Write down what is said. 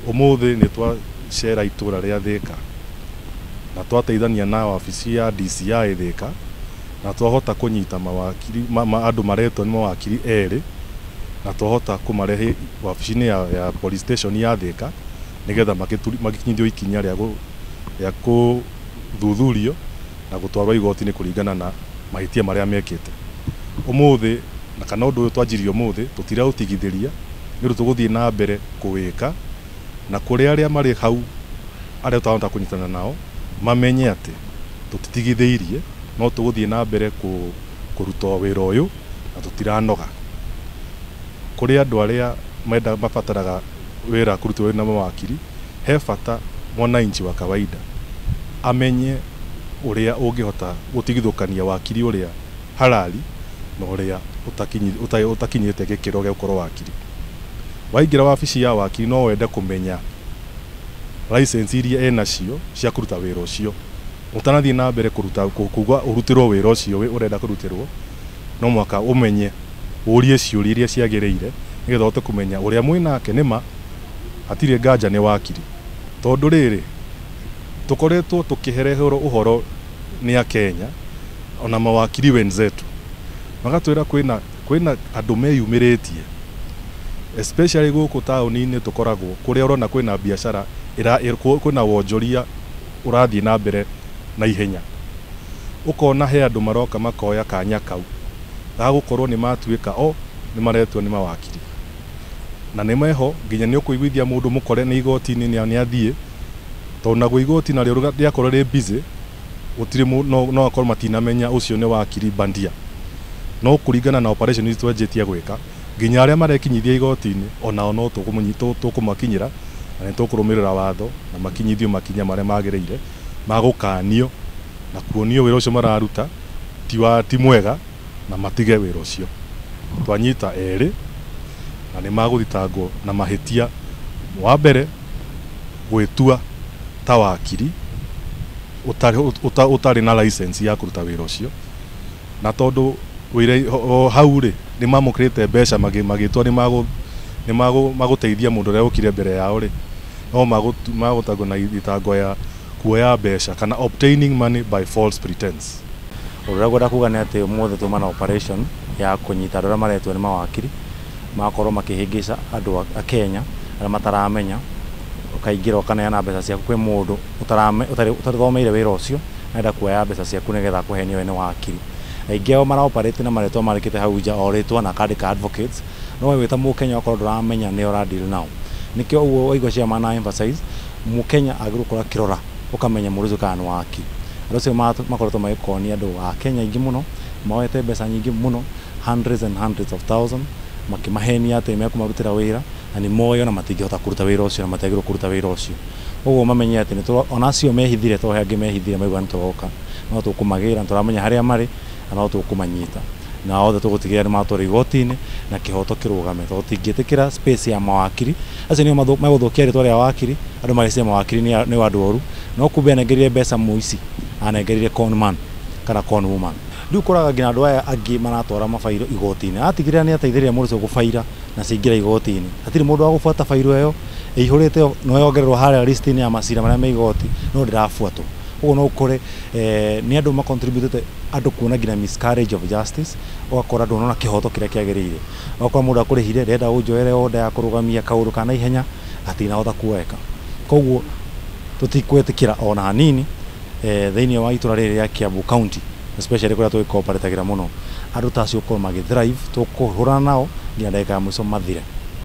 Umuthi ni twacera itura ria Thika na twateithania na wabici ya DCI Thika na twahota kunyita mawakiri andu maretwo ni mawakiri eri na twahota kumarehe wabici-inĩ ya police station ya Thika nigetha magikinyithio ikinya ria kuthuthurio na gutwarwo igoti-inĩ kuringana na mahitia maria mekite. Umuthi na kana undu uyu twanjirie umuthi tutirautigithiria ni undu tuguthie na mbere kuwika na kuri aria mari hau aria tutahota kunyitana nao mamenye ati tutitigithĩirie no tuguthie na mbere kuruta wira uyu na tutiranoga. Kuri andu aria menda mabataraga wira kurutwo na mawakiri he bata mwananchi wa kawaida amenye uria ungihota gutigithukania wakiri uria halali na uria utakinyite gikiro gia gukorwo wakiri. Waingira wabici ya wakiri no wende kumenya license iria enacio cia kuruta wira ucio utanathie na mbere kuruta kuga urutirwo wira ucio urenda kurutirwo no mwaka umenye urie ciuria iria ciagiriire nigetha uhote kumenya uria mwinake nima hatire nganja ni wakiri. Tondu riri tukoretwo tukihereherwo uhoro ni Akenya ona mawakiri wenzetu magatwira kwina andu meyumiritie especially guku tauni-ini tukoragwo kuria urona kwina biacara kwina wonjoria urathie na mbere na ihenya ukona he andu maroka makoya kanya kau ga gukorwo ni matuika o ni maretwo ni mawakiri na ni meho nginya ni ukuiguithia mundu mukore ni igoti-ini ni athie tondu naguo igoti nario riakorwo ri busy gutiri no akorwo matinamenya ucio ni wakiri bandia. No kuringana na operation ici twanjitie gwika nginya aria marekinyithia igoti-ini onao no tukumakinyira na nitukurumirira watho na makinyithio makinya maria magiriire magukanio na kuonio wira ucio mararuta ti mwega na matige wira ucio. Twanyita eri na ni maguthitangwo na mahitia wa mbere gwitua ta wakiri utari na license ya kuruta wira ucio na tondu wira hau ri ni mamukirite mbeca magitwa ni maguteithia mundu uria ukire mbere yao ri no magutangwo na thitango ya kuoya mbeca kana obtaining money by false pretense. Uria ngwenda kuga ni ati umuthi tuma na operation ya kunyita andu aria maretwo ni mawakiri magakorwo makihingica andu a Kenya aria mataramenya ukaingira ukaneana mbeca ciaku kwi mundu utathomeire wira ucio arenda kuoya mbeca ciaku nigetha akuhenie we ni wakiri. Aingĩ ao maraoperate na marĩtwa marĩkĩte hau nja o rĩtwa na akandĩka advocates no we wĩ ta mũkenya okorwo ndũramenya nĩ ũra deal nao. Nĩkĩo ũguo waigua chairman a emphasize mũkenya agĩrĩirwo gũkorwo akĩrora ũkamenya mũndũ ũcio kana nĩ wakiri. Andũ acio makoretwo magĩkonia andũ a Kenya aingĩ mũno moete mbeca nyingĩ mũno hundreds and hundreds of thousands makĩmahenia atĩ nĩmekũmarutĩra wĩra na nĩ moĩ ona matingĩhota kũruta wĩra ũcio na matiagĩrĩirwo kũruta wĩra ũcio. Ũguo mamenye atĩ ona acio mehithire to he angĩ mehithire maigua nĩ tũroka no tũkũmagĩra nĩ tũramenya harĩa marĩ na no tũkũmanyita na othe tũgũtigĩrĩra nĩ matwarwo igoti-inĩ na kĩhoto kĩrũgame tondũ tũtingĩtĩkĩra space ya mawakiri acio nĩo megũthũkia rĩtwa rĩa wakiri andũ magĩciria mawakiri nĩ andũ oru no kumbe anengerire mbeca mũici anengerire con man kana con woman. Rĩu ũkoraga nginya andũ aya angĩ maratwara mabairo igoti-inĩ atigĩrĩra nĩ ateithĩrĩria mũndũ ũcio gũbaira na ciaingĩra igoti-inĩ hatirĩ mũndũ wa gũbuata bairo ĩyo ĩihũrĩte no yongererwo harĩa list-inĩ ya macira marĩa me igoti no ndĩrabuatwo. Ũguo no ũkore nĩ andũ macontributĩte andũ kuona nginya miscarriage of justice ũgakora ndũnona kĩhoto kĩrĩa kĩagĩrĩire ũgakora mũndũ akũrĩhire ndĩrenda ũnjoere order ya kũrũgamia kaũndũ ka naihenya gatinahota kuoeka. Koguo tũtikwĩtĩkĩra ona hanini thĩinĩ wa itũra rĩrĩ rĩa Kiambu County especially kũrĩa tũgĩcooperategĩra mũno andũ ta acio gũkorwo magĩthrive tũkũhũrana nao nginya ndagĩka ya mũico mathire.